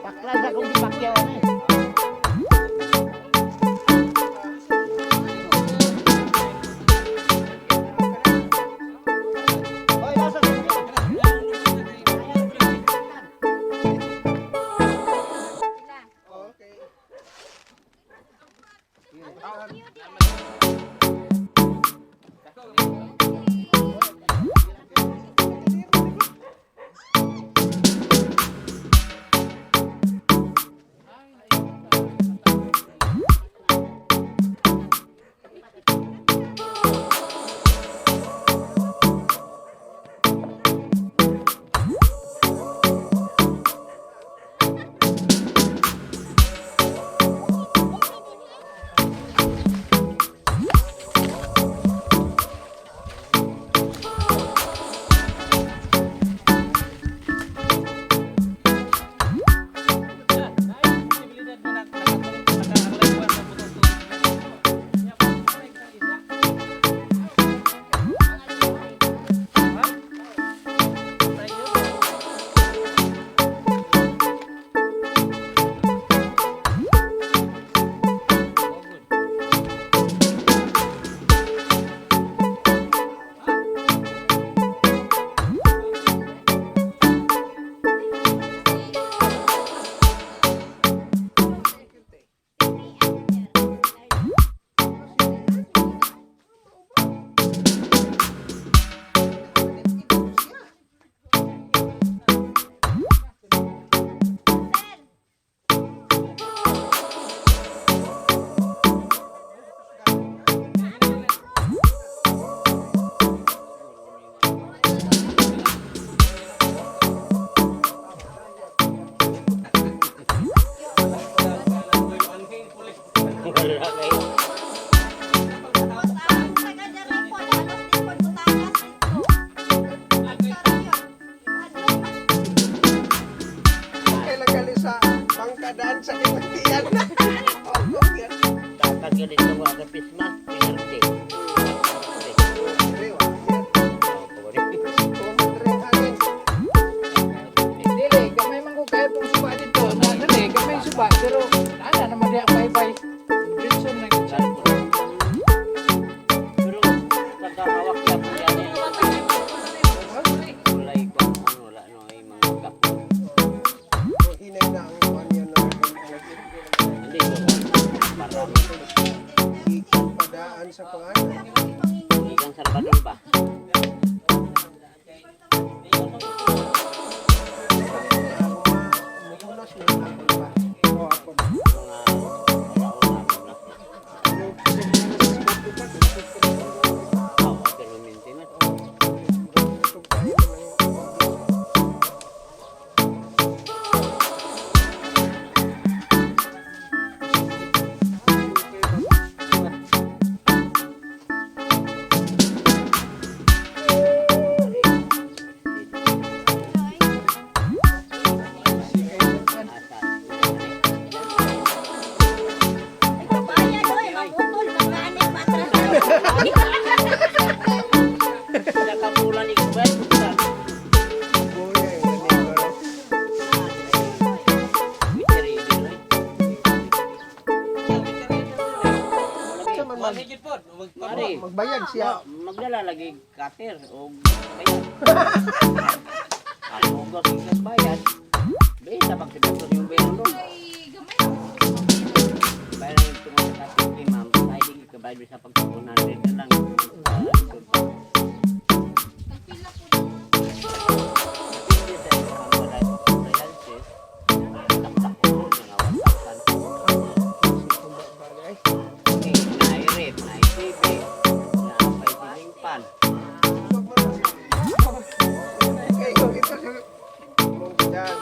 Pakla sa kong gipakyaw ni. Hoy, nasa Okay. Wala kayo. Tapos ang taga dyan po, halos di po butanas dito. Sarap yun. Hadlok man. Okay lang gali sa bangkadaan sa kinagtiyan. Oh, yan. Tatag yun ito mga kapisma. Pinarte. Dire, wa, yan. Tumadre ang hangin. Dili, gamay man ko kaya itong suba dito. Na, dili, gamay suba. Pero, ana naman diya, bye-bye. Diretso na gyud siya. Pero nagkahawak siya po yan eh. Walay ko ano, wala no ay mga kap. Hinay na ang kuwan yan no. Hindi ko para Padaan sa pangalan. Ikan Salvador ba? Muhulas na ako pa. O ako. Mga wala na. Oo, pero maintenance. Asa. Ay, kabayan, oy, mabutol, maganik, matras. Nakapulan ni Kuya. Mari, Magbayad siya. Magdala lagi cutter o bayad. Ako gos ikas bayad. Bisa pag sigatos yung bayad nun. Bayad yung tungkol sa 50, ma'am. Tayo din ikabayad sa pag 100 na lang. Likod pa. Hindi sa ang wala appliances. Taktak ko mga 1,000. Okay, nairip, naitv, naapay siling pan. Okay, ito siya. Yan.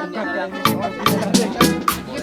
Reklamo, reklamo.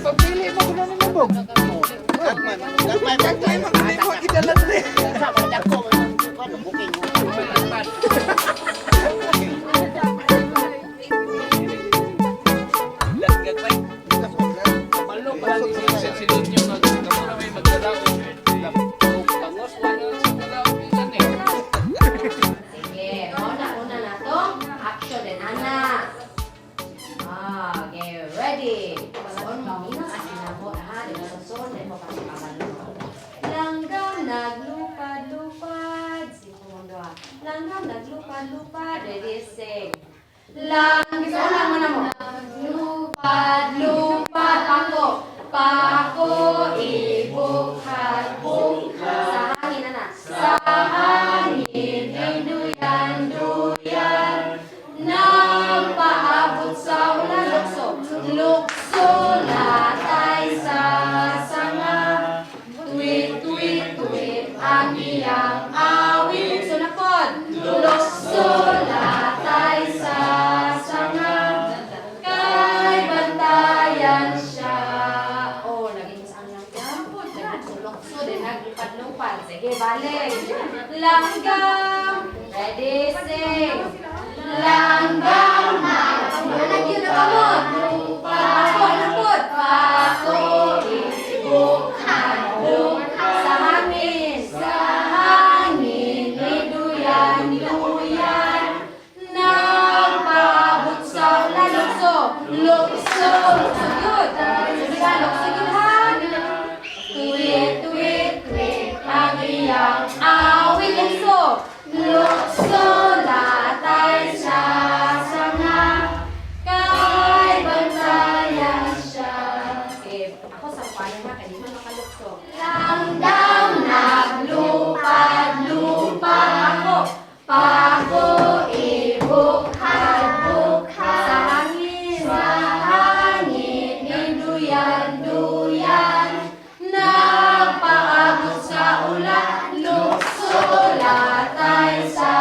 Lang, gusto mo na mo. Lupad, lupad, pako. Pako, ibukhat, bukhat. Sa hangin na na. Sa hangin, duyan, duyan. Nagpaabot sa ulan, lukso. Lukso, latay sa sanga. Tuwit, tuwit, tuwit, ang iyang awit. Lukso na pod. Lukso, latay sa sanga. Kay bantayan siya. Oh, naging saan lang po. Lukso, din naglupad-lupad. Sige, balik. Langgam. Ready, sing. Langgam. Anak yun na kamot. Pako, lupot. Pako, ibukhan, bukhan. Sa hangin. Sa hangin, duyan, duyan. Nagpaabot sa ulan, lukso. Lukso, lukso yun. Sige ka, lukso yun ha. Tuwit, tuwit, tuwit, ang iyang awit. Lukso, lukso, latay sa sanga. Kay bantayan siya. Sige, ako sa paano na, kaya di man makalukso. Langgam naglupad-lupad ako. Pako ibukhat bukhat. Sa hangin, sa hangin, duyan-duyan. Nagpaabot sa ulan, lukso latay sa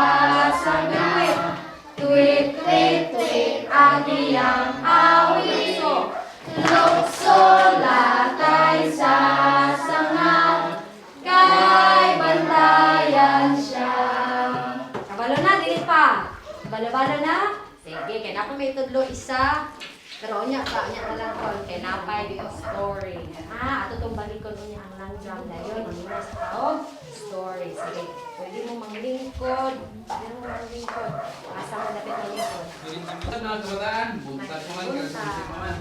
sanga. Tuwit, tuwit, tuwit, ang iyang awit. Lukso latay sa sanga, kay bantayan siya. Kabalo na, dili pa. Kabalo-balo na? Sige, kaya na ako may tudlo isa. Pero unya pa, unya na lang kon kay napay di story. Ah, ato tong balikon unya ang langgam dayon ang mas taog story. Sige, pwede mo manglingkod. Pwede mo manglingkod. Asa mo dapit manglingkod? Sa mga kabataan, buntag ko man, kasi sa man.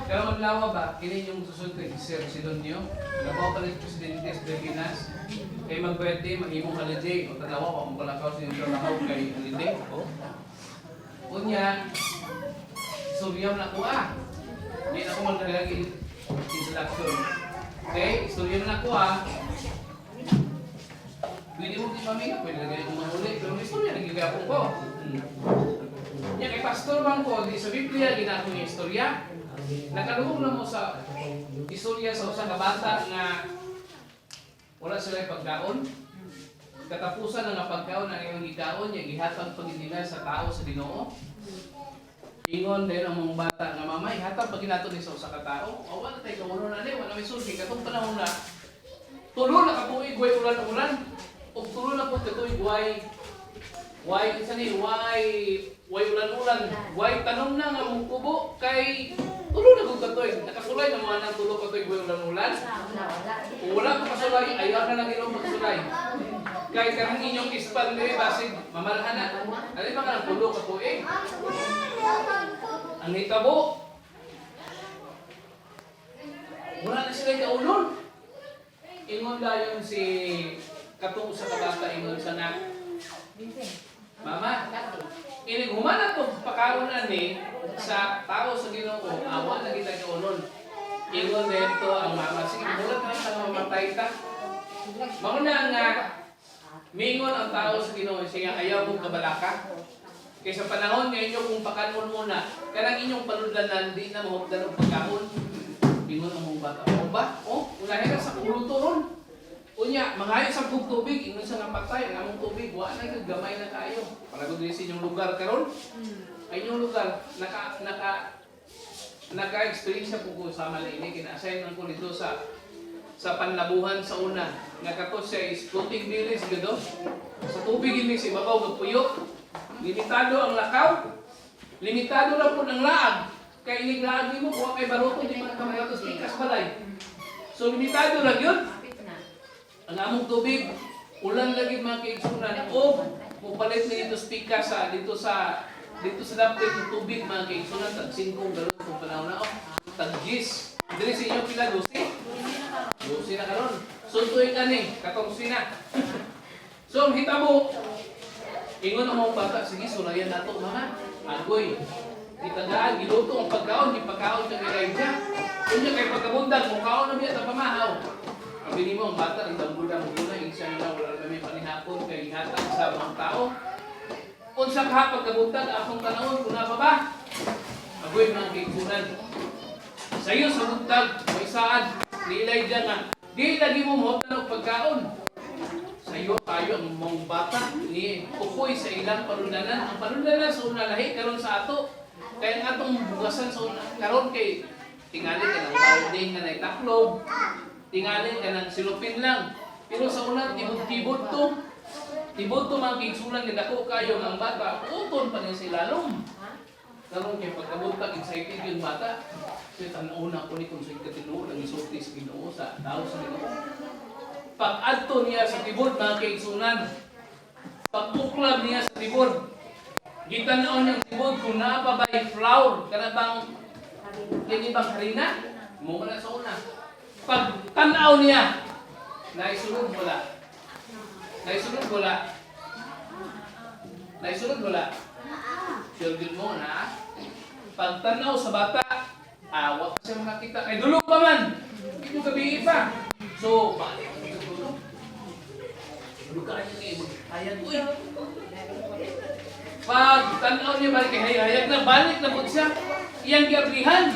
Pero ang lawa ba, kini yung susunod kay Sir Sidonio, labaw pa rin Presidente sa Pilipinas, kay mag-birthday, mahimong holiday, o tanawa ko kung kalakaw sa inyong trabaho kay holiday. O. Unya, istorya na ko ah. Hindi na ako magdalagi introduction. Okay, istorya na ko ah. Pwede mo di pamilya, pwede na ganyan kong mahuli, pero may istorya, nagigapon ko. Nya kay pastor man ko di sa Biblia ginako yung istorya. Nakaluhog na mo sa istorya sa usa ka bata nga wala sila pagkaon. Katapusan na nga pagkaon ang iyong gikaon niya gihatag pag nila sa tao sa Ginoo. Ingon dayon ang mga bata nga mama ihatag pag ginato ni sa usa ka tao. O wala tay kauno na ni, wala may sulti katong panahon na tulo na ka tuig way ulan-ulan. Ug tulo na pud ka tuig way Why isa ni why why ulan-ulan, why tanom na nga mong kubo kay tulo na gud katoy. Nakasulay na mga nang tulo katoy way ulan-ulan. Wala, wala. Kung wala ka kasulay, ayaw na lang ilong magsulay. Kay kanang inyong ispan diri basig mamalhan na. Alin ba kanang tulo ka tuig? Ang hitabo. Wala na sila kaulon. Ingon dayon si katong sa kabata ingon sa na Mama, inig humana to pakaon ani sa tao sa Ginoo, awa na kita kaunon. Ingon dito ang mama, sige mulat na sa mamatay ta. Mao na nga mingon ang tao sa Ginoo siya ayaw mong kabalaka. Kay sa panahon nga inyo kung pakanon muna, kanang inyong panudlanan di na mahupdan og pagkaon. Ingon ang mga bata, "O ba? Oh, unahin na sa kuluto ron." Unya, mangayo sa kog tubig, ingon sa nga patay, ang among tubig, wa na gyud gamay na kayo. Para gud sa inyong lugar karon. Ay inyong lugar naka naka naka-experience po ko sa Malayne, kina-assign man ko dito sa panlabuhan sa una. Nga kato siya is floating village gado. Sa tubig ini sa ibabaw gapuyo. Limitado ang lakaw. Limitado na po ang laag. Kay inig laag nimo kuha kay baruto di man ka magatos pikas balay. So limitado ra gyud Kapit na. ang among tubig, ulan lagi mga kaigsunan o mupalit ni dito speaker sa dito sa dito sa dapit ng tubig mga kaigsunan tag 5 galon kung panahon na oh tag 10 diri sa inyo pila 12 12 na karon. So tuig ani 14 na. So ang hitabo ingon ang mga bata, sige sulayan nato mama. Agoy. Gitagaan, giluto ang pagkaon, gipakaon sa Elijah. Unya kay pagkabundag, mukaon na biya ta pamahaw. Abi nimo ang bata ang dambulang muna isa na wala na may panihapon kay gihatag sa mga tao. Unsa ka pagkabuntag akong tanawon kuna pa ba? Agoy mga kaigsunan. Sayo sa buntag, may saad ni Elijah nga di lagi mo motan og pagkaon. Sayo tayo ang mga bata ni ukoy sa ilang panundanan. Ang panundanan sa una lahi karon sa ato. Kaya ang atong bugasan sa una karon kay tingali ka ng balde nga nay taklob, tingali ka ng silupin lang. Pero sa una tibod-tibod to. Tibod to mga kaigsunan nga dako kayo nga ang bata, uton pa niya sa ilalom. Karon kay pagkabuntag excited yung bata. So tan-aw na ko ni kung sa katinuod ang isulti sa Ginoo sa tao sa Ginoo. Pag-adto niya sa tibod mga kaigsunan, pag-uklab niya sa tibod, gitan-aw niyang tibod kung naa pa ba'y flour, kana bang kini bang harina? Mo na sa una. Pag tan-aw niya, naisulod wala. Naisulod wala. Naisulod wala. Sure good mo na. Pag tanaw sa bata, awa pa siya makakita. Kay dulog pa man. Hindi gabi pa. So, balik ang tulog. Tulog ka niya kay maghayag. Uy! Pag tanaw niya, balik kay hayag na, balik na po siya. Iyang giablihan.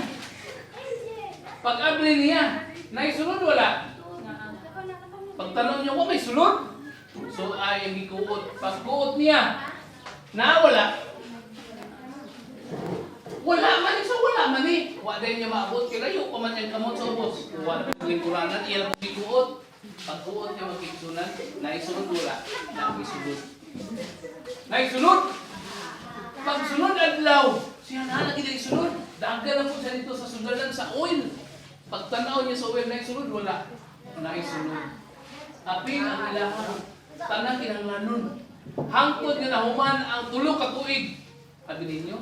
Pag abli niya, naisulod wala. Pag tanaw niya, wa may sulod. So, ay ang gikuot. Pag kuot niya, nawala. Wala man eh. So wala man eh. Wa din niya maabot kay layo pa man niyang kamot sa ubos. Wala pa lingkuranan, iya lang gikuot. Pagkuot niya makigsunan, naisulod wala. Naisulod. Naisulod. Pagsunod adlaw, siya na lagi naisulod. Dagan na po siya dito sa sundalan sa oil. Pagtanaw niya sa oil, naisulod wala. Naisulod. Apil ang ilahang tanang kinahanglanon. Hangtod nga nahuman ang tulo ka tuig. Abi ninyo,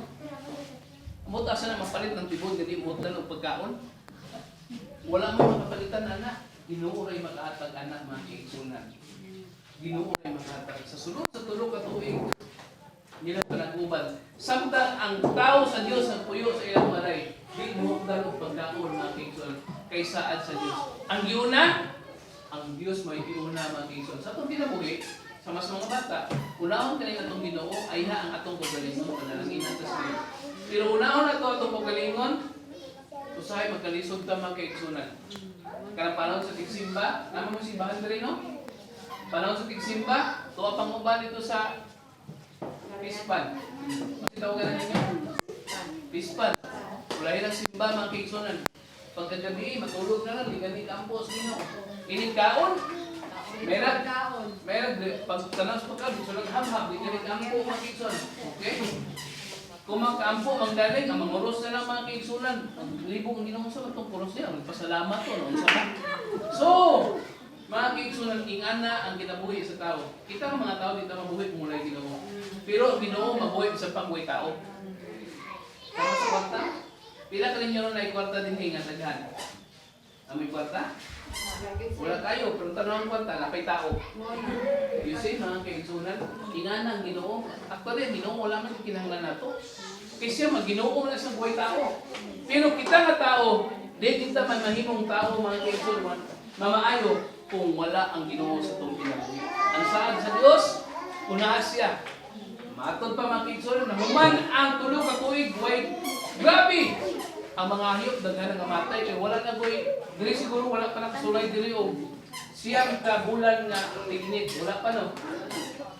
Amot asa na mapalit ng tibod nga di mo og pagkaon. Wala mo makapalitan ana. Ginoo ray makahatag ana mga kaigsunan. Ginoo ray makahatag sa sulod sa tulo ka tuig. Nila panaguban. Samtang ang tao sa Dios ang puyo sa ilang balay, di mo og pagkaon mga kaigsunan kay saad sa Dios. Ang giuna, ang Dios may giuna mga kaigsunan. Sa atong kinabuhi, sa mas mga bata, unahon kani atong Ginoo ay na ang atong kagalingon panalangin nato sa Ginoo. Pero unahon nato atong kagalingon, usahay magkalisod ta mga kaigsunan. Kanang panahon sa tigsimba, namo mo simbahan diri no? Panahon sa tigsimba, tuwa pang uban dito sa Pispan. Makita ko na ninyo? Pispan. Wala lang simba mga kaigsunan. Pagkagabi, matulog na lang, di gani kampo sa Ginoo. Inig kaon, meron. Meron, pag tanaw sa pagkaon, gusto lang hamham, di gani kampo mga kaigsunan. Okay? Kung magkaampo, manggaling, ang manguros na lang mga kaigsunan. Ang libong ang Ginoo sa itong kuros niya, magpasalamat to, no? Unsa ba? So, mga kaigsunan, ingana ang kinabuhi sa tao. Kita ang mga tao dito mabuhi kung wala'y Ginoo. Pero ang Ginoo mabuhi sa pangbuhi tao. Tama sa kwarta? Pila ka ninyo ron ay kwarta din nga daghan? Amoy kwarta? Wala tayo, pero tanong ang kwarta, napay tao. You see, mga kaigsunan, ingana ang Ginoo. Actually, ang Ginoo wala man kinahanglan nato. Kasi siya magginoo na sa buhay tao. Pero kita nga tao, di kita man mahimong tao mga kaigsunan, mamaayo kung wala ang Ginoo sa itong kinabuhi. Ang saad sa Dios, unahan siya. Matod pa mga kaigsunan, nahuman ang tulo ka tuig, way grabe! Ang mga hayop daghan nga matay kay wala na goy diri siguro wala pa nakasulay diri og siyam ka bulan nga tignit, wala pa no.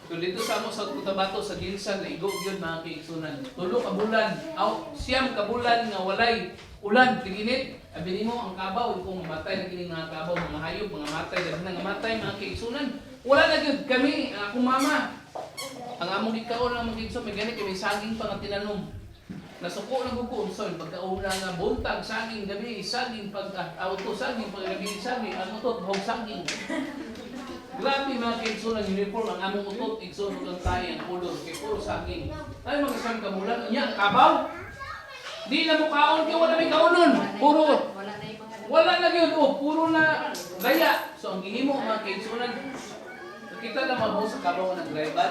So dito sa amo sa Cotabato sa Gilsan naigo gyud mga kaigsunan. Tulo ka bulan, aw siyam ka bulan nga walay ulan tiginit. Abi nimo ang kabaw kung mamatay na kining mga kabaw, mga hayop, mga matay daghan nga matay mga kaigsunan. Wala na gyud kami, ang akong mama. Ang among gikaon ang mga kaigsunan, may gani kami saging pa nga tinanom. Nasuko na gud ko unsa pagkauna nga buntag saging gabi saging pag auto saging pag gabi saging ang utot hog saging. Grabe mga kaigsoon ang uniform ang among utot igsoon ug ang tayo ang color kay puro saging. Ay mga isang kabulan unya kabaw. Di na mo kaon kay wala may kaonon. Puro Wala na yung mga wala na gyud oh, puro na gaya. So ang gihimo mga kaigsunan kita na mabo sa kabaw ng driver.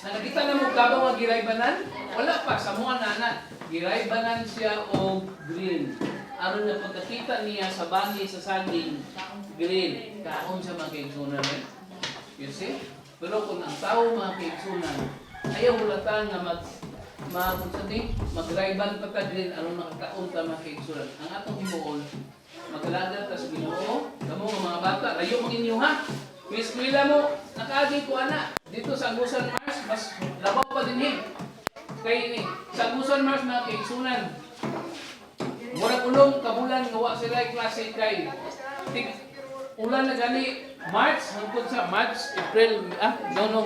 Nakakita na mo kabaw nga giraybanan? Wala pa, sa mga nana. Giraybanan siya og green. Aron nga pagkakita niya sa bangis sa saging, green. Kaon siya, mga kaigsunan, eh. You see? Pero kung ang tao, mga kaigsunan, ayaw hulata nga mag mag unsa ni magrayban pa ta green aron makakaon ta, mga kaigsunan. Ang atong himuon, magalagad ta sa Ginoo. Kamo nga mga bata, layo man inyo ha. May eskwela mo, nakaagi ko ana. Dito sa Agusan Mars, mas labaw pa din eh. Kay ni, sa Agusan Mars, mga kaigsunan, murag ulong kabulan nga wa sila klase kay tig ulan na gani March hangtod sa March, April, ah, no, no,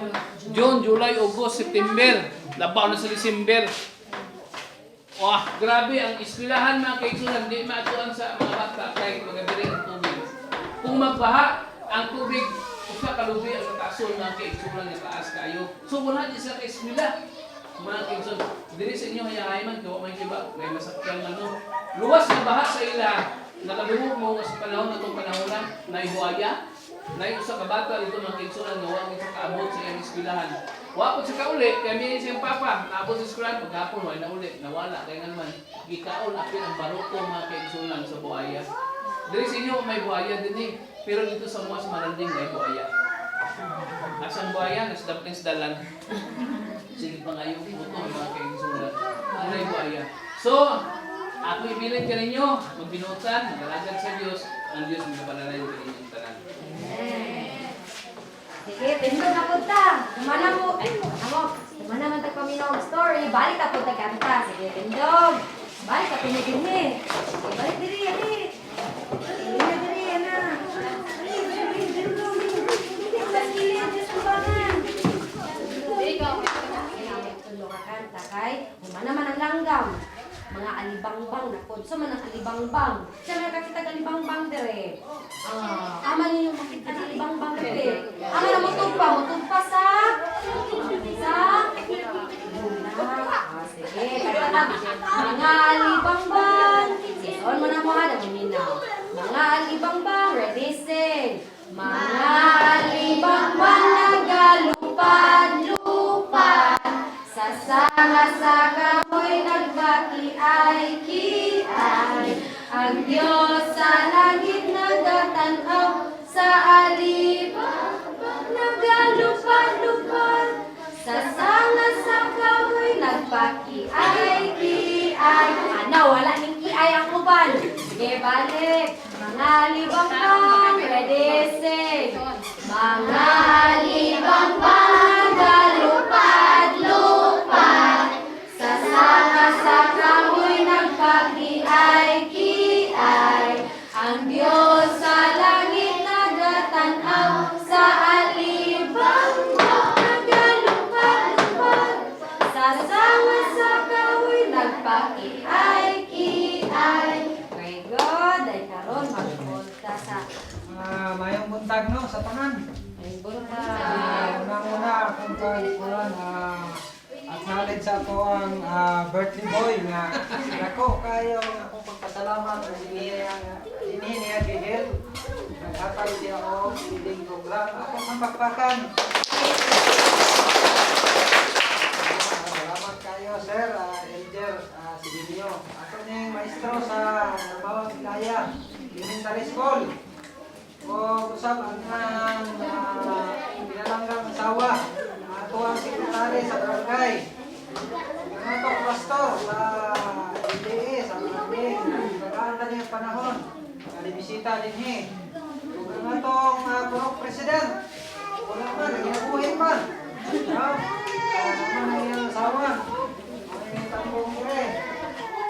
June, July, August, September, labaw na sa December. Wah, grabe ang eskwelahan, mga kaigsunan, di maatuan sa mga bata kay magadiri ang tubig. Kung magbaha, ang tubig usa ka lubi ang katason, mga kaigsunan, nga taas kayo. So wala di sila ka eskwela. Mga kaigsunan, diri sa inyo hayahay man kay wa may kiba, may masakyan ano. Luwas na baha sa ila. Nakadungog mo nga sa panahon na itong panahon na naibuaya. Nay usa ka bata dito, mga kaigsunan, nga wa gid sa kaabot sa iyang eskwelahan. Wa po siya kauli, kay miya siyang papa, naabot sa eskwelahan, paghapon wa na uli, nawala kay nga naman gikaon apil ang baruto, mga kaigsunan, sa buaya. Diri sa inyo may buaya din eh, pero dito sa mga sa Maranding may buaya. Asan buaya? Nasa dumplings dalan. Sige pa nga yung puto, mga kaigsunan. Ano yung buaya? So, ako ibilin ka ninyo, magbinutan, magalagad sa Diyos, ang Diyos magabalalayan ka ninyong tanan. Sige, pindot na punta. Kumana mo, ay, amo, kumana man tagpaminaw og story, balik ta punta kanta. Sige, pindog. Balik ta pinigin ni. Sige, balik diri, ali. Diri, diri, ana. Ali, diri, diri, diri. Diri, sa kilid, sa sumbangan. Tulo ka kanta kay humana man ang langgam. Mga alibangbang na pod. So man ang alibangbang. Siya man nakakita ang alibangbang dire. Ah, ama ninyo makita ang alibangbang dire. Ama na motugpa, motugpa sa Luna. Ah, sige. Mga alibangbang. Sige, on mo na mo ha, naminaw. Mga alibangbang, ready, sing. Mga alibangbang nagalupad-lupad. Sa sanga sa kahoy nagpakiay-kiay. Ang Diyos sa langit nagatanaw sa alibang nagalupad-lupad. Sa sanga sa kahoy nagpakiay-kiay. Ano, wala ning kiay ang uban. Sige, balik. Mga alibangbang, ready, sing. Mga alibangbang nagalupad-lupad. Sa sanga sa kahoy nagpakiay-kiay. Ang Diyos sa langit nagatanaw sa alibang nagalupad-lupad. Sa sanga sa kahoy nagpakiay-kiay. Very good. Ay karon magpunta sa Ah, mayong buntag no sa tanan. Ay buntag. Ah, unang-una akong pagkuhan acknowledge sa ako ang birthday boy nga dako kayo nga akong pagpasalamat nga dinhi niya gihel. Naghatag siya og feeding program akong pagpakpakan. Salamat kayo, sir, Elger Sibilio. Ako ning maestro sa Nabawang Ilaya, Elementary School. O usab ang pinalanggang asawa, ato ang sekretary sa barangay. Ang atong pastor sa LDA, sa barangay, tagaan na niya panahon, nalibisita dinhi. Ug ang atong purok president, wala man, naginabuhi man. No? Sama na iyang asawa. Ang tambong dire.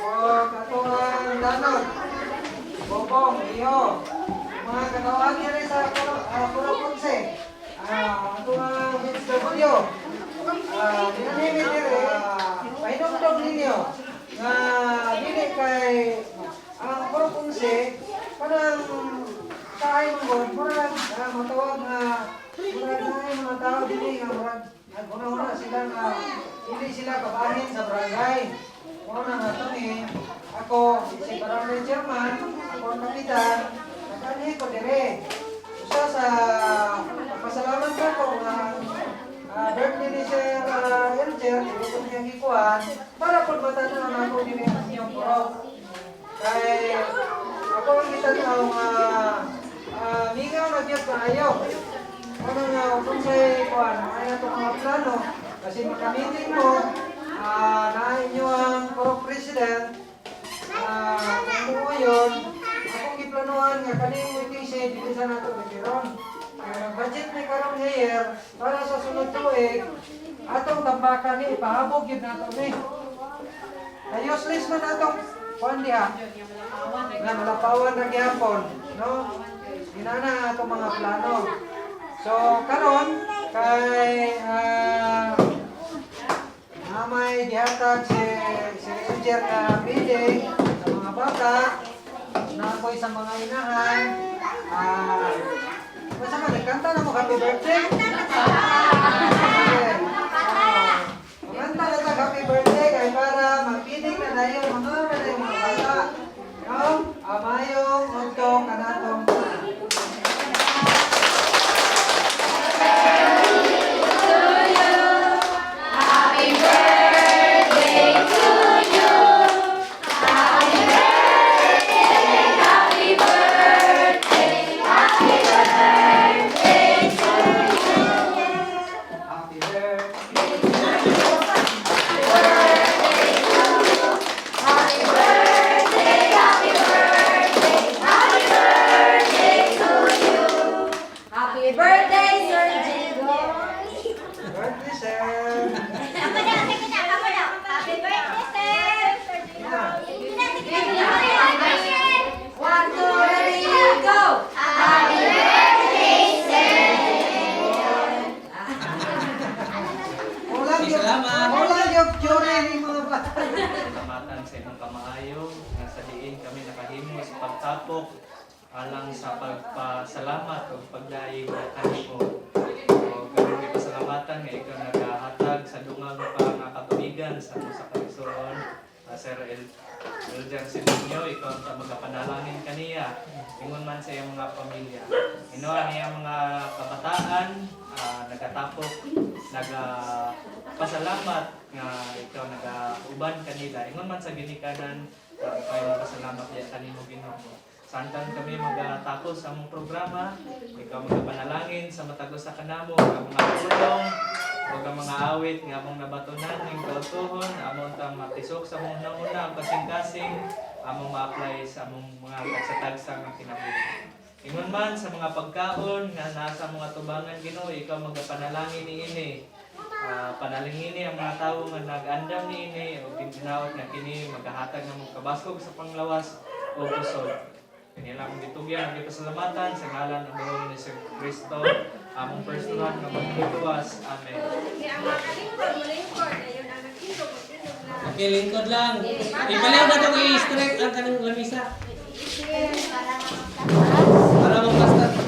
O atong danod, Bobong, iyo. Mga katawhan niya rin sa Puro Ponce. Ato ang Vince W. Dinanhimit dire, pahinumdog ninyo nga dili kay ang Puro Ponce kanang taay mong god, murag matawag nga murag naay mga tao dili nga murag naghuna-huna sila nga dili sila kabahin sa barangay. Mao na nga kami, ako si barangay chairman, ako ang kapitan, nag-anhi ko dire. Usa sa pasalamat ko nga Birthday ni Sir Elger, ito niyang gikuan, para po matanaw na ako din ang inyong purok. Kay ako ang gitanaw nga mingaw na gyud kaayo. Ano nga kung say kuan, ay atong mga plano kasi maka-meeting mo na inyo ang purok president kung mo yun, akong giplanuhan nga kaning waiting shed dili sa nato gatiron. Kaya budget ni karong year para sa sunod tuig atong tambakan ni ipahabog gyud nato ni. Kay useless man atong kuan diha. Nga malapawan ra gyapon, no? Ginana atong mga plano. So karon kay may gihatag si si Roger na feeding sa mga bata, naakoy sa mga inahan. Basta man, nagkanta na mo happy birthday? Okay. Kumanta na tag happy birthday kay para mag-feeding na dayon mga na mga bata. No? Amayong udto kanatong. Happy birthday to you. Happy birthday, happy birthday, happy birthday to you. Happy birthday. Happy birthday, happy birthday, happy birthday to you. Happy birthday, Sir Jigo. Birthday, sir. Happy birthday, sir. Yeah. One, two, three, go! Happy birthday, sir! Ulang yung, Salamat. ulang yung tsura ni mga bata. Salamatan sa imong kamaayo nga sa diin kami nakahimo sa pagtapok alang sa pagpasalamat ug pagdayeg kanimo. O karon pasalamatan nga ikaw nagahatag sa dungang pa nga katubigan sa amo sa kaigsoon. Sir Elder Silinio, ikaw ang magapanalangin kaniya ingon man sa iyang mga pamilya. Inoa niya mga kabataan nagatapok nagapasalamat nga ikaw nagauban kanila ingon man sa ginikanan kay pasalamat diya kanimo Ginoo. Samtang kami magatapos sa among programa, ikaw magapanalangin sa matag usa kanamo ang mga pulong ug ang mga awit nga among nabatunan ning kautuhon, among tang matisok sa among nauna ang kasing-kasing, among ma-apply sa among mga tagsa-tagsa nga kinabuhi. Ingon man sa mga pagkaon nga nasa mga tubangan Ginoo, ikaw magapanalangin niini. Panalangin ni ang mga tawo nga nag-andam niini ug ginaot nga kini magahatag ng mga kabaskog sa panglawas o kusog. Kini lang ang gitugyan ang gipasalamatan sa ngalan ng Ginoong Hesus Kristo, among personal nga magtutuwas. Amen. Okay, lingkod lang. Ipalaw na itong i-strike ang kanang lamisa. Para magpasta.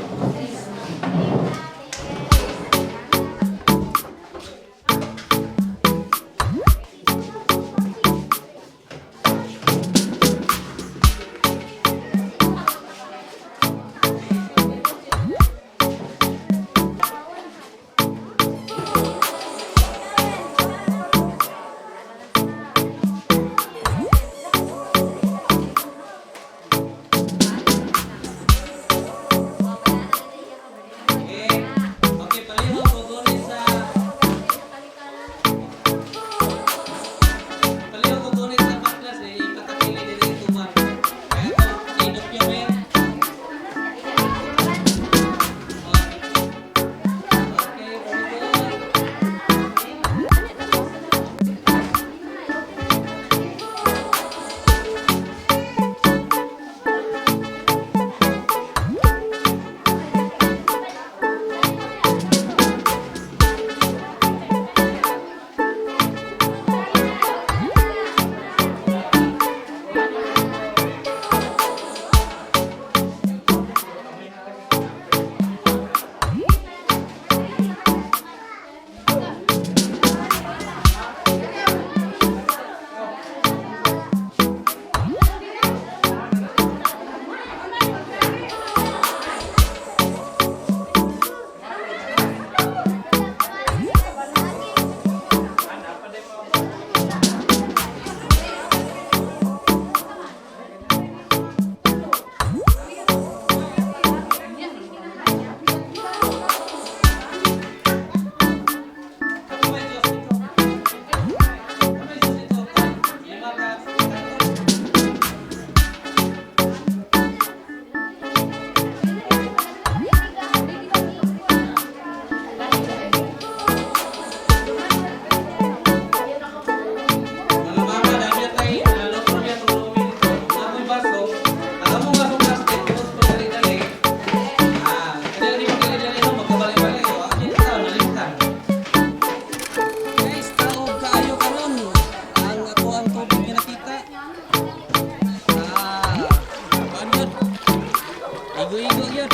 Igo-igo yun.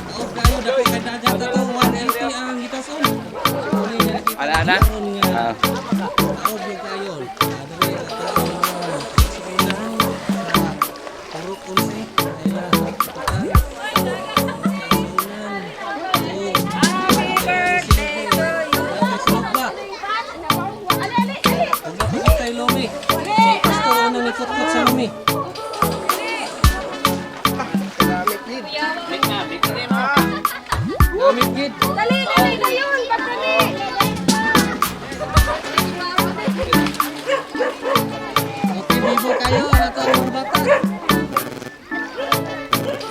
Taob kayo, dako kay dagat na to. 180 ang hitason. Ala na? Ah. Taob yun kayo. Dali, tao. Sa unahan. Purok 11. Ayla. Total. Sa unan. Happy birthday to you. Sunod ba? Huwag na po tayo lumi. Si Pastor unang nagkutkot sa lumi. Gamit gid. Bit na, bit na mo. Gamit gid. Dali, dali na yun! Pagdali! Okay, bibo kayo. Ano to ang mga bata?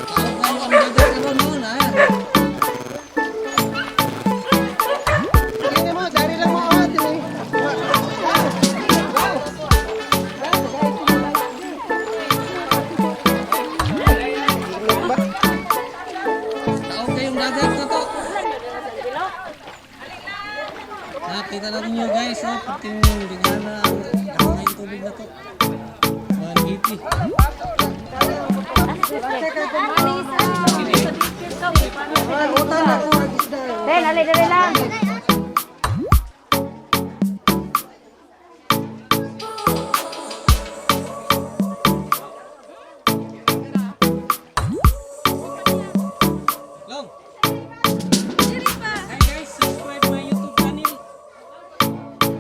Taob kayo ang dagat karon noon, ha? Kini mo, dari lang mo oh, dili. Taob kayong dagat na to. Nakita na ninyo guys, oh, puting bigana ang dako kayong tubig na to. 180. Utan ako ang isda. Ben, dali, dali lang. Long. Hi guys, subscribe my YouTube channel.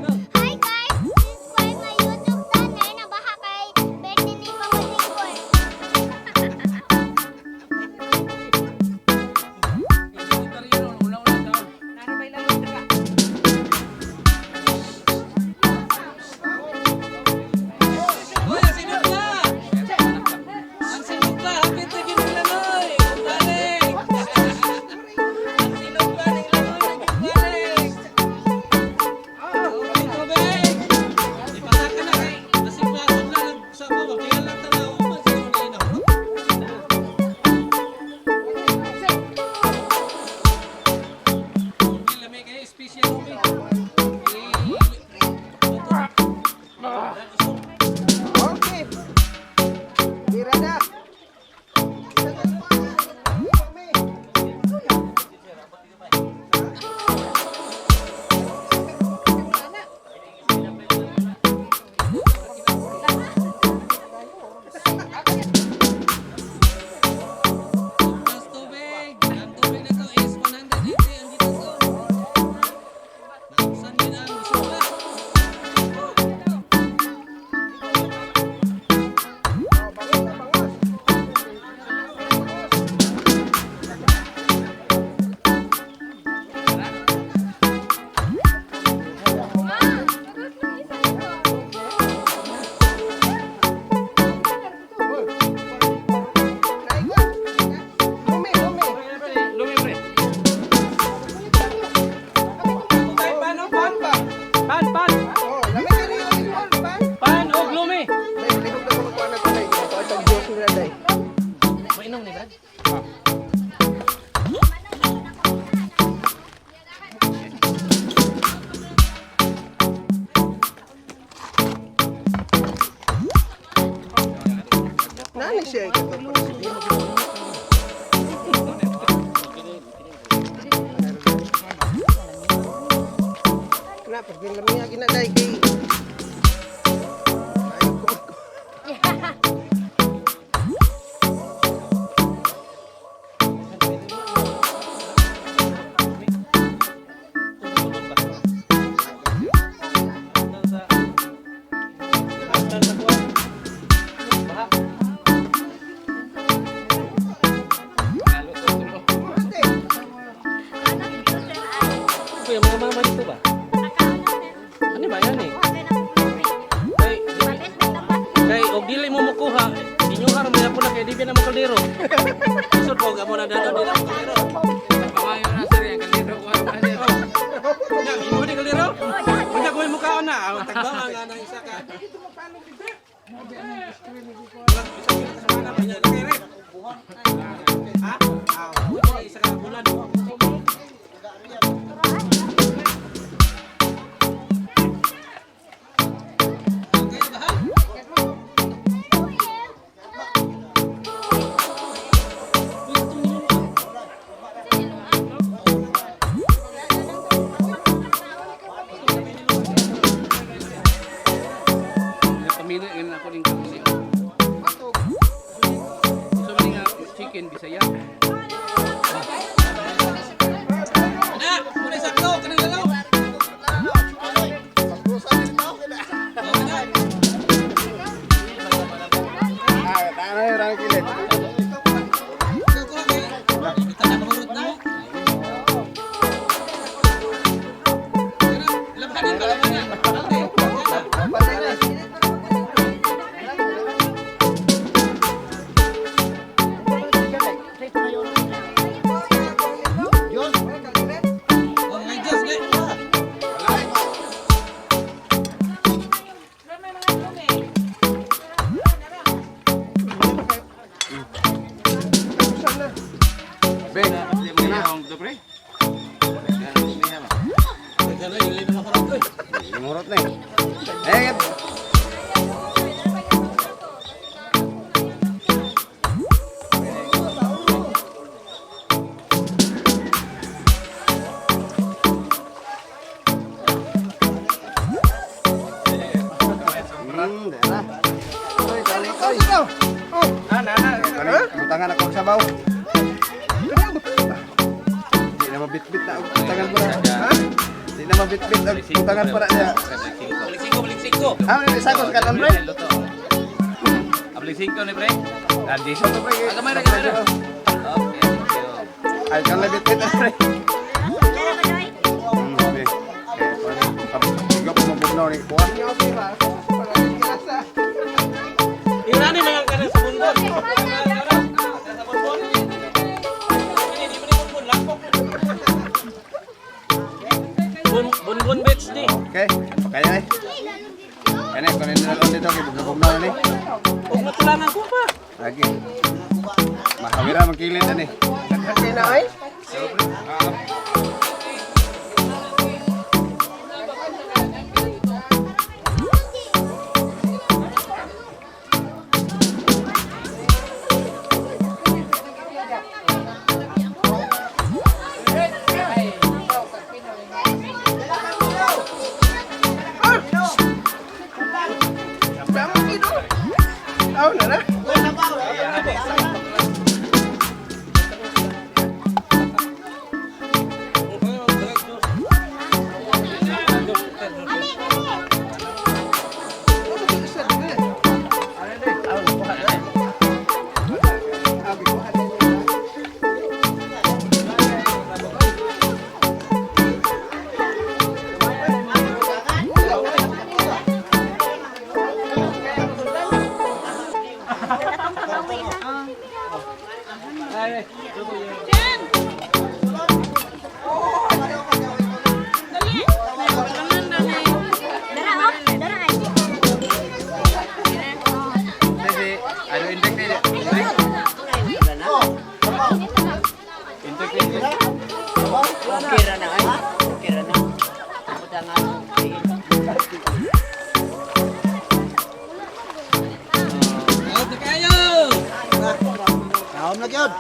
Long. Hi guys! Subscribe my YouTube channel na baka kay Betty ni Pamasingkor. Hoy, ang sinod na! Ang sinod ba? Hapit na gid lanoy! Balik! Ang sinod ba ng lanoy? Balik! Okay, tubig! Ipataka na kay basig pa ako na sa mo, kaya lang tanaw man siguro na inahurot. Okay, lamay kayo, special umi. Okay. Tira na. Tapos tubig. Ang tubig na to is 180 ang gitason. Naubsan din ang isula. Lumi, lumi. Lumi pre. Pan, pan ba? Pan, pan! Oh, lami ka rin yung pan, pan. Pan og lumi! Dai, lihok na ko na ko dai. Ito ang Diyos nila dai. Mainom ni Brad? Nani siya ito? Na, pag lami nga gina dai kay. Ayaw ko mag- Ate, Kuya, mga mama dito ba? Ano ba yan eh? Kay, kay, og dili mo mukuha, inyuhar mo na po na kay di na mo kaldero. Isod po, gamo na dato, di na mo kaldero. Pangayo na sir, ang kaldero ko na sir. Nya, imo ni kaldero? Unya ko mukhaon na, ang tagba nga na isa ka. Walang isa ka kasama na niya kay rep. Ha? Ah, isa ka bulan. Okay na ba? Ha? Uy, Chicken Bisaya. Ana, muna sakto kanang lalaw. Ah, tama na yung kilid. Limurot na eh. Eh, dara. Oy, dali oy. Ana, ana. Butangan ako sa sabaw. Di na mabitbit na ang butangan para. Ha? Di na mabitbit ang butangan para niya. Balik singko, balik singko. Ah, may isa ko sa kanan, pre. Abling 5 ni pre. Andi sa to, pre. Gamay ra, gamay ra. Okay. Ay, kang labitbit, pre. Okay. Eh, ikaw pa mabugnaw ni kuha. Yung nani mga kanang sa bunbon. Sa bunbon. Ini di man bunbon lakpok. Bunbon batch ni. Okay, pakaya eh. Kani, kunin na lang dito kay bugnaw ni. Ug matulangan ko pa. Lagi. Mahawira magkilid ani. Okay na ay? Aw na na. Dara oh, dara ay. Kasi ano inject ni. Inject ni. Okay ra na ay. Okay ra na. Butangan. Sige. Out na kayo. Kaon na gyud.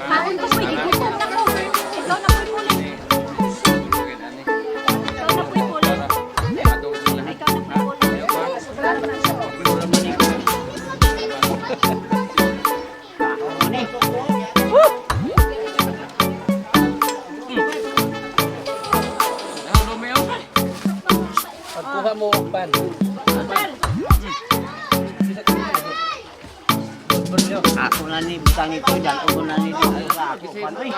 Kaon ko pwede gutom na ko. Ikaw na po'y pulit. Ikaw na po'y pulit. Ikaw na po'y pulit. Pagkuha mo pan. Ako na ni butang ito dyan. Ako na ni dito. Ako pa oy.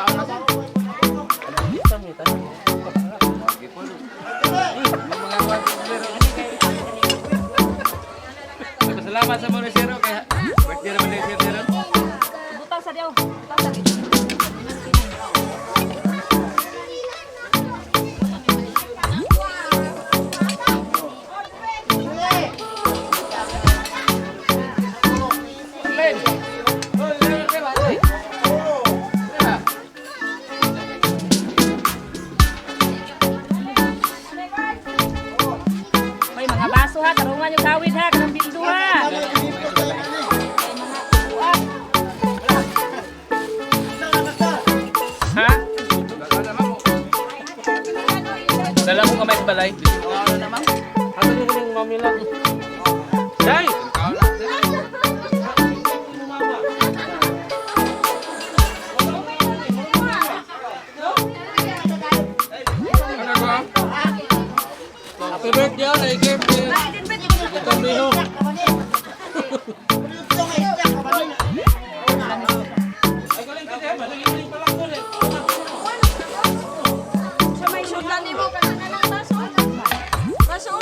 Salamat sa mga sero kay birthday naman ni Sir Sero. Butang sa diyaw. Butang sa diyaw. May mga Mga baso ha, tarungan yung kawid ha, kanang bildo ha. Ha? Dala ko kamay sa balay. Ano rin yung mami lang? Day! Happy birthday, ay gift. Ito miho. Sudan mo ka na lang baso. Baso.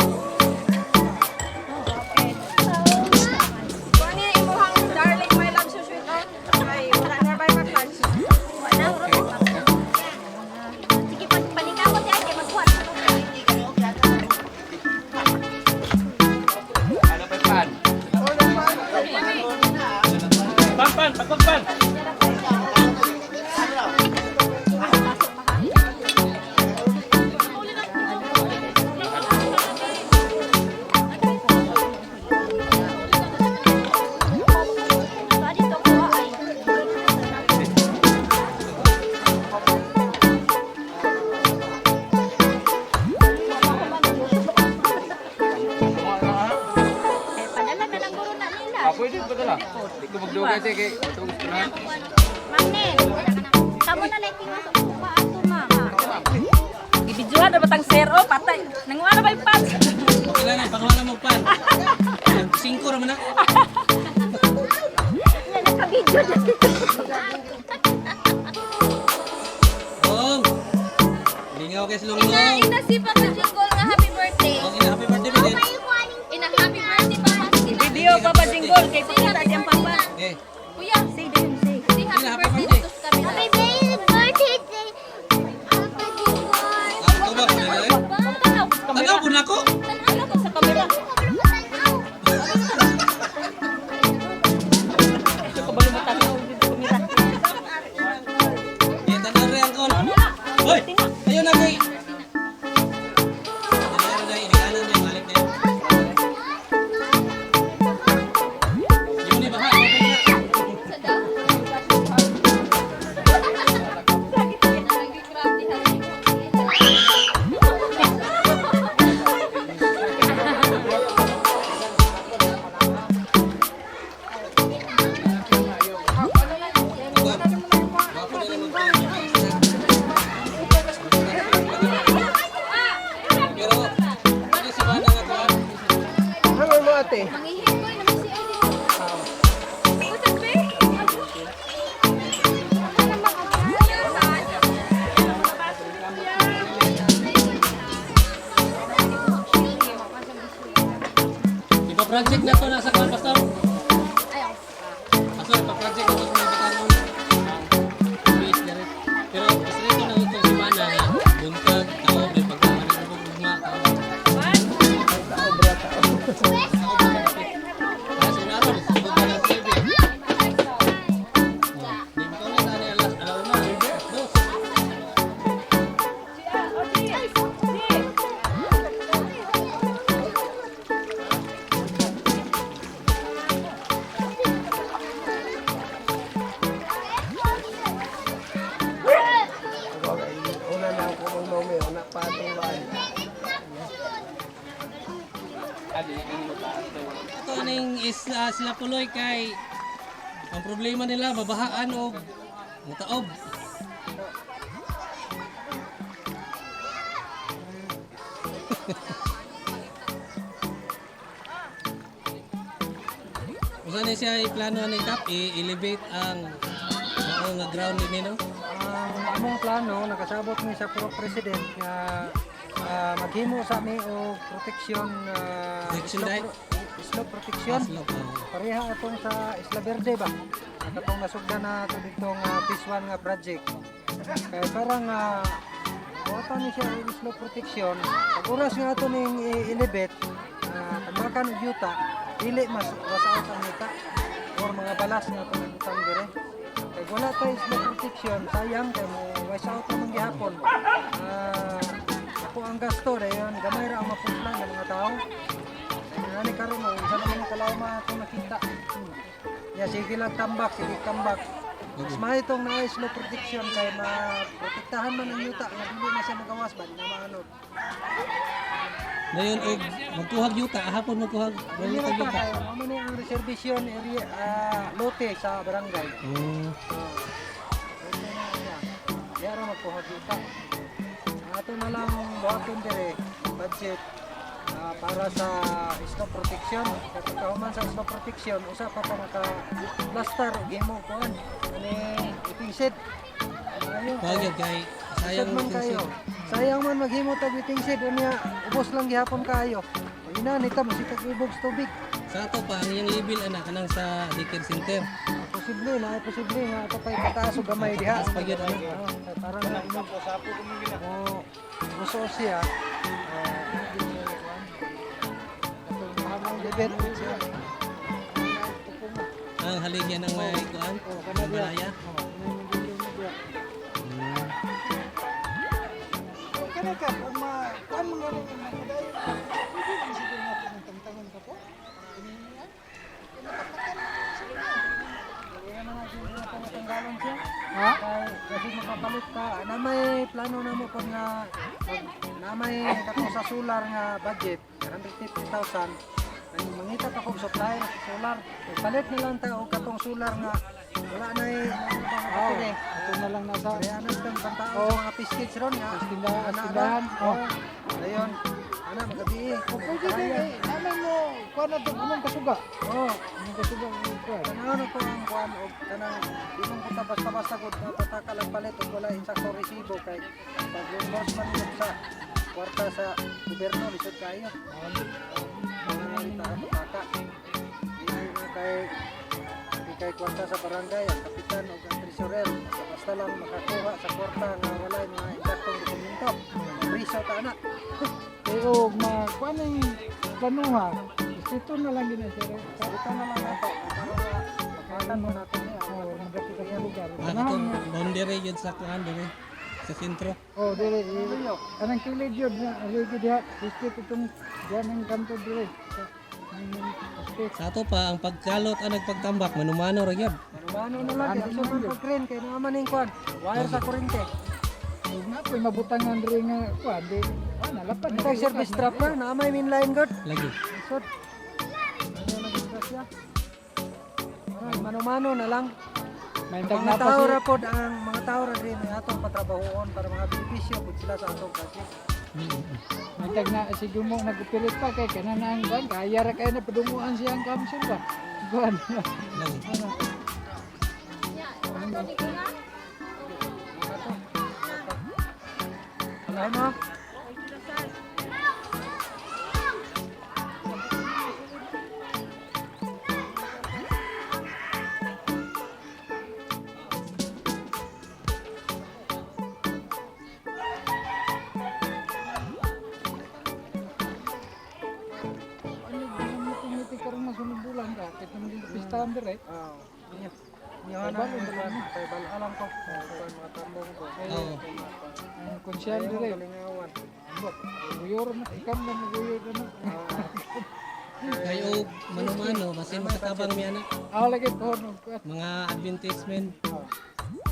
Kuan ni imong darling my love so sweet oh. Ay, wala na bay pa. Sige, pag panikabot yan, kay magkuha sa Ano pa pan? Pan, pan, pagpag pan. Dito ko ay. Eh, padala na lang guro na nila. Ah, pwede pa dala. Di ko magdugay te kay tugos ko na. Ma'am Nel, kamo na lang tingas og kuha ato, ma'am. Gibidyohan na batang sir, oh, patay. Nanguha na ba yung pants? Kailangan, pakuha na mo pan. Singko raman na. Wala naka-video na. Bong! Lingaw kay Ina, Silong-long. ina si Papa Jingle nga happy birthday. Okay na, happy birthday, Biden. Ina happy birthday pa sila. Video, Papa Jingle, kay pakita diyang Papa. Eh, Kuya, Say din, say. say happy birthday dito sa camera. Happy birthday, Papa Jingle. ako ba? Tanaw. Tanaw po na ako. Tanaw ko sa camera. Ito ka ba lumatanaw dito kamera? Eh, tanaw rin ang kon. Hoy! Ayun na, kay. Tanaw na, inikanan na, balik na yun. Yun ni baha, okay na. Sa daw. Pero, ano si Mana nga to, ah? Ano mo ate? Mangihit ko naman si Eddie. Usap be. Ipa-project na to nasa kuwan, Pastor. Pastor, ipa-project na to sa mga batanon. Ang base na rin. Pero kasi ito na itong si Mana nga, buntag, tao, may pagkain ng ugma, tao. Tao bra, tao. Tao bra, tao. Kasi naroon, sugod na ng TV. Oh, di ba ulit, ano yung alas, alauna, dos. Una na ako kung mami, una pa atong baan. Ito ning isla sila puloy kay ang problema nila babahaan og mutaob. Usa ni siya iplano ni Kap i-elevate ang mao nga ground ni no? Ang among plano nakasabot mi sa pro president nga maghimo sa mi og protection, Protection slope dahil? slope protection. Slope, oh. Pareha atong sa Isla Verde ba? Katong nasugdan na ato dito nga phase 1 nga project. Kay parang buhatan ni siya og slope protection. Pag oras nga ato ning i-elevate, tambakan og yuta, dili mas wasaot ang yuta or mga balas nga atong ibutang dire. Kay wala tay slope protection, sayang kay mo wash out naman gihapon. Ako ang gasto dayon, gamay ra ang mapuslan ng mga tao. Inani karon mo, isa naman yung kalawma atong nakita. Ya sige lang tambak, sige tambak. Mas maayo itong naay slope protection kay maprotektahan man ang yuta nga dili na siya magawas ba, di na maanod. Ngayon og magkuhag yuta, hapon magkuhag Dili magkuhag na pa yuta. kay mao man ang reservation area, lote sa barangay. Oh. Lote na siya. Diya ra magkuhag yuta. Ang ato na lang buhaton dire budget para sa snow protection. Sa pagkahuman sa snow protection, usa pa pa maka plaster og himo kuan ani iting shed. Ayo. Kuhag yun kay sayang Sayang man kayo. Sayang man maghimo tag waiting shed unya ubos lang gihapon kayo. Ina nita mo sitag ibog sa tubig. Sa ato pa ang iyang level ana kanang sa daycare center. Posible na posible nga ato pay pataas og gamay diha. Pataas pa gyud, ano? Oo, kay parang na inog. Oh, gusto siya. Di siya kuan. Atong level siya. Ang haligya ng may kuan, Oh, kana ang diha. balaya. Oh, kana diha. Kana ka, kung ma, kuan mo nga rin yung mga dayon, pwede din siguro natin ang tangtangon ka po. Tanggalon siya. Ha? Kasi makapalit ka. Na may plano na mo pag nga na may katong sa solar nga budget 150,000. Ang mangita pa kog supplier sa solar. Palit na lang ta og katong solar nga wala na Oh, ito na lang nasa Kaya na itong pantao sa mga biscuits ron nga. Tindahan, Ana, tindahan. ana. Oh. Ayun. Ana magabi. Kung pwede din, eh, naman mo, kuan na ito, anong kasuga? Oh. Anong kasuga? Anong kuan? Tanaw ko ang kuan og kanang di man ko basta-basta gud pataka lang palit og wala insakto resibo kay pag endorse man yun sa kwarta sa gobyerno lisod kayo. Mga ta pataka. Di na kay di kay kwarta sa barangay ang kapitan og ang treasurer basta lang makakuha sa kwarta nga walay mga insaktong dokumento. Priso ta na. Eh, o, ma, kuan ang planuha, ito na lang din siya. Salita na lang nato para pagkatan mo nato niya. Oh, nagapit sa lugar. Ah, katong boundary yun sa kuan dire sa sentro. Oh, dire, eh, anang kilid yun, na, haligi diha, district itong, diyan ang kanto dire. Sa- Sa ato pa ang pagkalot ang nagpagtambak manumano ra gyud. Mano na lang kay lisod man pag-crane kay naa man ning kuan. Wire sa kurente. Huwag na po, mabutangan rin nga, kuan, di, ah, nalapan. Kay service trapper na may mainline guard. Lagi. Lisod. Ano na disgrasya? Aray, mano-mano na lang. May Ang tag mga na pa tao si- ra pod ang mga tao ra din ang atong patrabahoon para mga benepisyo pud sila sa atong project. May tag na si Gumo nagpilit pa kay kana na ang kuan, kaya ra kay na padunguan siya ang kamsyon ba. Kuan. Lagi. Ano? Wala mo? Ano mo kumiti karon masunod bulan ka, kit naman din pistahan dire. Ah. Inyo. Inyo na ang kuan kay balalam ko. Kuan mga tambong ko. Oo. Ang konsyal Kay dire. kalingawan. Guyor na ikam na maguyor na. Kay og manumano basin makatabang mi ana Ah, lagi po no. Kuan. mga advertisement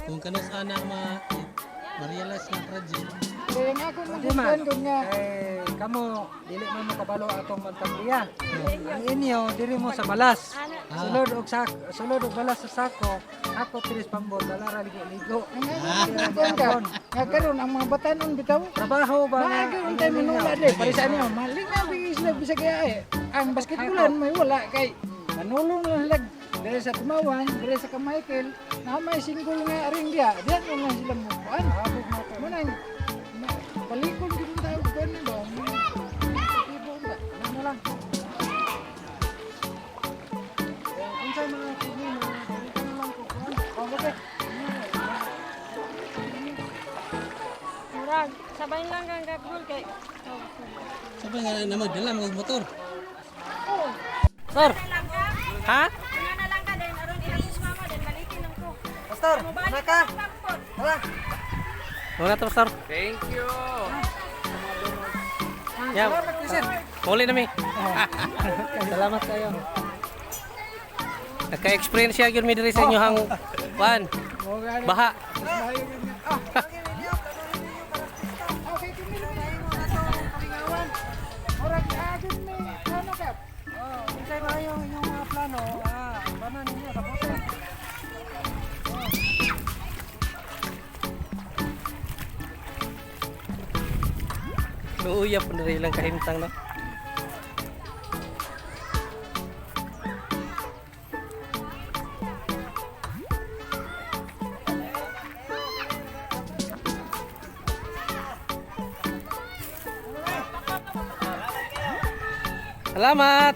kung kanus ana ma ma-realize nga project. Kaya nga ako Di man. nagkuan ko nga. Kay kamo dili man makabalo atong mantabliya. Ang inyo diri mo sa balas. Sulod og sak, sulod og balas sa sako. Ako tiris pambot dala ra ligo-ligo. Ang ako kuan ka. Nga karon ang mga batanon bitaw. Trabaho ba nga? Maagi untay manula de. Para sa inyo, maling na bigay sila bisag kaya eh. Ang basketballan may wala kay manulong lang sila dire sa Tumawan, dire sa Kamichael, na may single nga ring diya. Diyan mo lang sila mukuan. Muna balikon gyud tayo kuan na ba. Tipo ba. Ano na lang. Eh, unsay mga problema, dito na lang ko kuan. Oh, okay. Murag, sabay lang kang gagol kay. Sabay nga na magdala mga motor. Sir! Ha? Una na lang ka din aron ilang mama din balikin lang ko. Pastor, una ka. Tara. Muna to, sir. Thank you. Yeah. Muli na mi. Salamat kayo. Naka-experience siya gyud mi diri sa inyohang kuan. Mo gani. Baha. Mas maayo gyud nga. Ah. Okay, kini Kalingawan. Murag agad may plano kap. Oh, unsay maayo ang inyong mga plano? Ah, bana ninyo sa bote. Luuya po na rin lang kahimtang no. Salamat.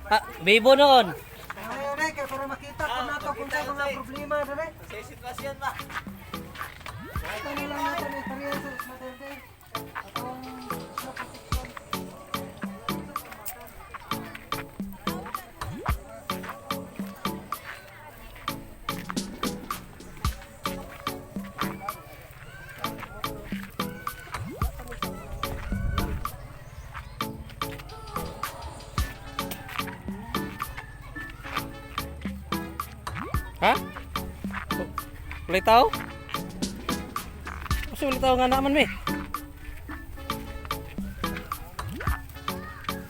Ah, bibo noon. Ay, ay, kay para makita ko nato kung sa mga problema dire. Sa sitwasyon ba? Ito na lang natin istorya sa Materde. Atong sa protection. Ha? Ulay tao? Kasi ulay tao nga naman mi.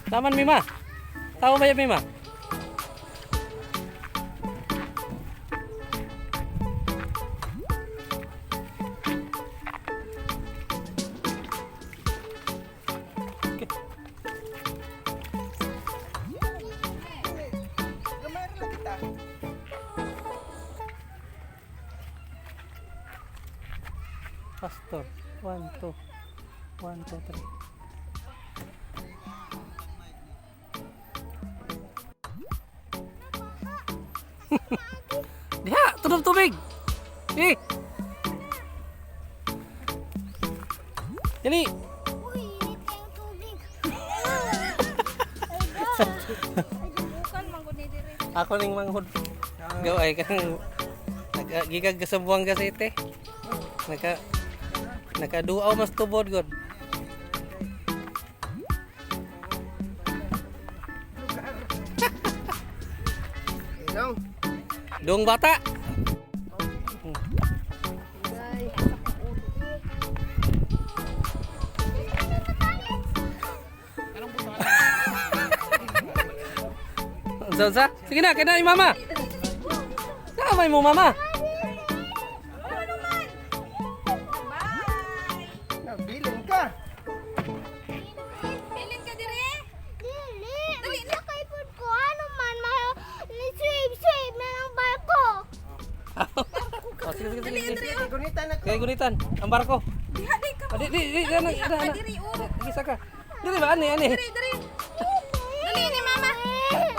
Naman mi ma. Tao ba yan mi ma? Gamay ra lang kita. Pastor. 1, 2. 1, 2, 3. Diha, tunog tubig. Eh. Dali. Uy, init kayong tubig. Bukal man gud ni diri. Ako ning manghod. Gaw ay kang nagigag sa Buanga City. Naka nakaduaw mas tubod god. Dong bata. Unsa unsa? Sige na, kay na mama. Kamay mo mama. Nabilin ka. Bilin ka diri. Dili. Dali na kay pud ko. Ano man, ma sweep sweep na ng barko. Oh, sige sige sige. sige. Gunitan ako. Kay gunitan ang barko. Diha di ka. Ah, di di di ana Diha ana. ka ana. diri oh. Gisa ka. Dili ba ani ani. Diri diri. Dali ni mama.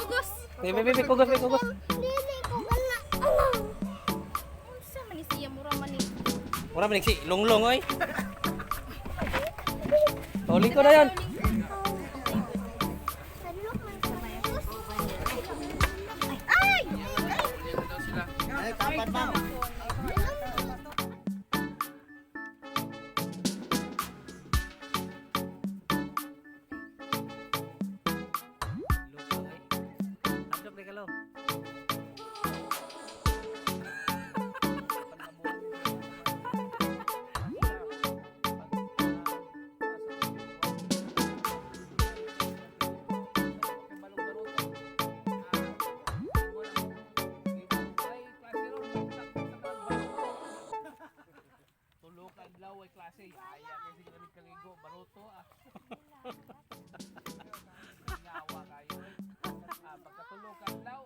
Ugos. Bi bi bi kugos bi kugos. Dili ko gana. Ano? Unsa man ni siya mura man ni. Mura man si lunglong oy. Uli ko na yon. Sadlok man sa bayos. Ay! Ay, tapat ma'am. Adlok ni kalo. Tulo ka adlaw ay klase. Aya kay sige kami kaligo baruto ah. Ngawa kayo. Ah, pagkatulo ka adlaw.